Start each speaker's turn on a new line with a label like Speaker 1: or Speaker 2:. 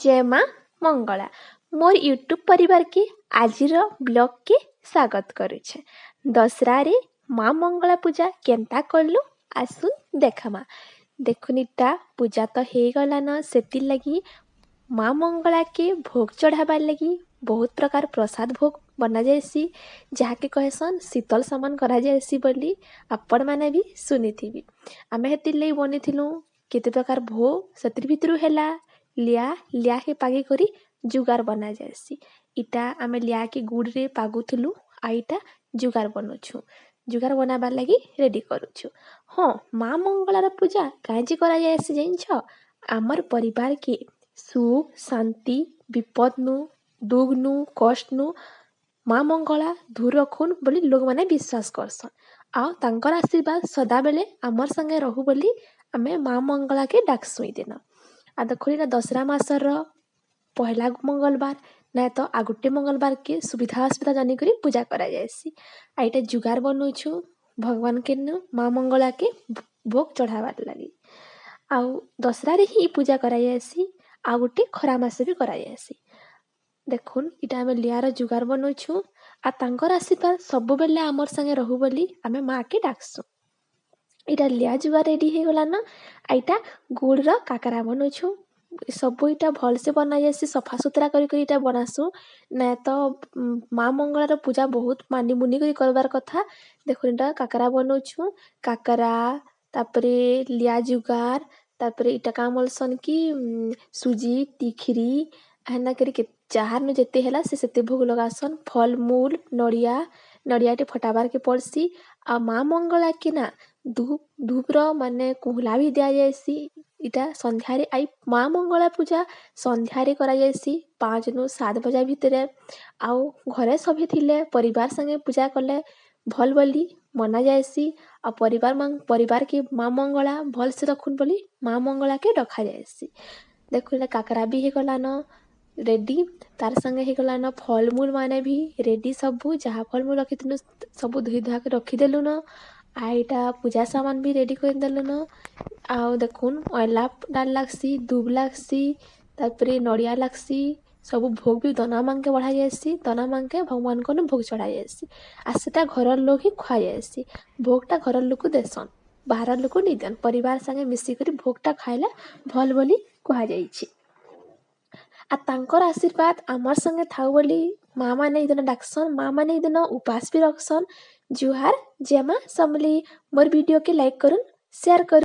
Speaker 1: ଜୟ ମା ମଙ୍ଗଳା। ମୋର୍ ୟୁଟ୍ୟୁବ୍ ପରିବାରକେ ଆଜିର ବ୍ଲଗ୍କେ ସ୍ୱାଗତ କରୁଛେ। ଦଶହରାରେ ମା ମଙ୍ଗଳା ପୂଜା କେନ୍ତା କଲୁ, ଆସୁନ୍ ଦେଖମା। ଦେଖୁନ୍, ଇଟା ପୂଜା ତ ହେଇଗଲାନ। ସେଥିର୍ଲାଗି ମା ମଙ୍ଗଳାକେ ଭୋଗ ଚଢ଼ାବାର୍ ଲାଗି ବହୁତ ପ୍ରକାର ପ୍ରସାଦ ଭୋଗ ବନାଯାଏସି, ଯାହାକେ କହେସନ୍ ଶୀତଲ ସାମାନ କରାଯାଏସି ବୋଲି ଆପଣମାନେ ବି ଶୁନିଥିବେ। ଆମେ ହେଥିର୍ଲାଗି ବନେଇଥିଲୁ କେତେ ପ୍ରକାର ଭୋଗ। ସେଥିର୍ ଭିତରୁ ହେଲା ଲିଆ। ଲିଆକେ ପାଗି କରି ଜୁଗାର ବନାଯାଏସି। ଇଟା ଆମେ ଲିଆକେ ଗୁଡ଼ରେ ପାଗୁଥିଲୁ ଆଉ ଇଟା ଜୁଗାର ବନଉଛୁ, ଜୁଗାର ବନାବାର୍ ଲାଗି ରେଡ଼ି କରୁଛୁ। ହଁ, ମା ମଙ୍ଗଳାର ପୂଜା କାଁଜେ କରାଯାଏସି ଜାନିଛ? ଆମର୍ ପରିବାରକେ ସୁଖ ଶାନ୍ତି, ବିପଦନୁ, ଦୁଃଖନୁ, କଷ୍ଟନୁ ମା ମଙ୍ଗଳା ଦୂର ରଖୁନ୍ ବୋଲି ଲୋକମାନେ ବିଶ୍ୱାସ କରସନ୍ ଆଉ ତାଙ୍କର ଆଶୀର୍ବାଦ ସଦାବେଲେ ଆମର୍ ସାଙ୍ଗେ ରହୁ ବୋଲି ଆମେ ମା ମଙ୍ଗଳାକେ ଡାକ୍ସୁଁ ଇ ଦିନ। ଆଉ ଦେଖୁନ୍, ଇଟା ଦଶହରା ମାସର ପହେଲା ମଙ୍ଗଳବାର ନାଇଁ ତ ଆଉ ଗୁଟେ ମଙ୍ଗଳବାରକେ ସୁବିଧା ଅସୁବିଧା ଜାନିକରି ପୂଜା କରାଯାଏସି। ଆଉ ଇଟା ଜୁଗାର ବନଉଛୁ ଭଗବାନକେନୁ ମା ମଙ୍ଗଳାକେ ଭୋଗ ଚଢ଼ାବାର୍ ଲାଗି। ଆଉ ଦଶହରାରେ ହିଁ ଇ ପୂଜା କରାଯାଏସି, ଆଉ ଗୁଟେ ଖରା ମାସେ ବି କରାଯାଏସି। ଦେଖୁନ୍, ଇଟା ଆମେ ଲିଆର ଜୁଗାର ବନଉଛୁ ଆଉ ତାଙ୍କର ଆଶୀର୍ବାଦ ସବୁବେଲେ ଆମର୍ ସାଙ୍ଗେ ରହୁ ବୋଲି ଆମେ ମାଆକେ ଡାକ୍ସୁଁ। ଇଟା ଲିଆ ଜୁଗାର ରେଡ଼ି ହେଇଗଲାନ। ଆଉ ଇଟା ଗୁଡ଼ର କାକରା ବନଉଛୁ। ସବୁ ଇଟା ଭଲ୍ସେ ବନାଯାଏସି, ସଫା ସୁତରା କରି କରି ଇଟା ବନାସୁଁ। ନାଇଁ ତ ମା ମଙ୍ଗଳାର ପୂଜା ବହୁତ ମାନିମୁନି କରି କରବାର୍ କଥା। ଦେଖୁନ୍, ଇଟା କାକରା ବନଉଛୁ। କାକରା, ତାପରେ ଲିଆ ଜୁଗାର, ତାପରେ ଇଟା କାଁ ବୋଲସନ୍ କି ସୁଜି ଖିରି, ହେନ୍ତା କରି ଯାହାର୍ନୁ ଯେତେ ହେଲା ସେ ସେତେ ଭୋଗ ଲଗାସନ୍। ଫଲ୍ମୂଲ୍, ନଡ଼ିଆ, ନଡ଼ିଆଟେ ଫଟାବାର୍କେ ପଡ଼୍ସି। ଆଉ ମା ମଙ୍ଗଳାକେ ନା ଧୂପ୍, ଧୂପ୍ର ମାନେ କୁହୁଲା ବି ଦିଆଯାଏସି ଇଟା ସନ୍ଧ୍ୟାରେ। I ମା ମଙ୍ଗଳା ପୂଜା ସନ୍ଧ୍ୟାରେ କରାଯାଏସି, 5ନୁ 7 ବଜା ଭିତରେ। ଆଉ ଘରେ ସଭେ ଥିଲେ ପରିବାର ସାଙ୍ଗେ ପୂଜା କଲେ ଭଲ୍ ବୋଲି ମନାଯାଏସି ଆଉ ପରିବାରକେ ମା ମଙ୍ଗଳା ଭଲ୍ସେ ରଖୁନ୍ ବୋଲି ମା ମଙ୍ଗଳାକେ ଡକାଯାଏସି। ଦେଖୁନ୍, ଇଟା କାକରା ବି ହେଇଗଲାନ ରେଡ଼ି, ତାର୍ ସାଙ୍ଗେ ହେଇଗଲାନ ଫଲ୍ମୂଲ୍ ମାନେ ବି ରେଡ଼ି। ସବୁ ଯାହା ଫଲ୍ମୂଲ୍ ରଖିଥିଲୁ ସବୁ ଧୁଇ ଧୁଆକେ ରଖିଦେଲୁନ। ଆଉ ଇଟା ପୂଜା ସାମାନ ବି ରେଡ଼ି କରିଦେଲୁନ। ଆଉ ଦେଖୁନ୍, ଅଏଲା ଡାଲ୍ ଲାଗ୍ସି, ଦୁବ୍ ଲାଗ୍ସି, ତାପରେ ନଡ଼ିଆ ଲାଗ୍ସି। ସବୁ ଭୋଗ ବି ଦନା ମାନକେ ବଢ଼ା ଯାଏସି। ଦନା ମାନକେ ଭଗବାନଙ୍କନୁ ଭୋଗ ଚଢ଼ା ଯାଏସି ଆଉ ସେଟା ଘରର୍ ଲୋକ୍ ହିଁ ଖୁଆ ଯାଏସି। ଭୋଗଟା ଘରର୍ ଲୋକ୍କୁ ଦେସନ୍, ବାହାରର୍ ଲୋକ୍କୁ ନି ଦିଅନ୍। ପରିବାର ସାଙ୍ଗେ ମିଶିକରି ଭୋଗଟା ଖାଇଲେ ଭଲ୍ ବୋଲି କୁହାଯାଇଛି। ଆଉ ତାଙ୍କର୍ ଆଶୀର୍ବାଦ ଆମର୍ ସାଙ୍ଗେ ଥାଉ ବୋଲି ମା ମାନେ ଏଇ ଦିନ ଡାକ୍ସନ୍। ମା ମାନେ ଏଇ ଦିନ ଉପାସ ବି ରଖ୍ସନ୍। ଜୁହାର, ଜୟ ମା ସମଲେଇ। ମୋର୍ ଭିଡ଼ିଓକେ ଲାଇକ୍ କରୁନ୍, ସେୟାର କରୁନ୍।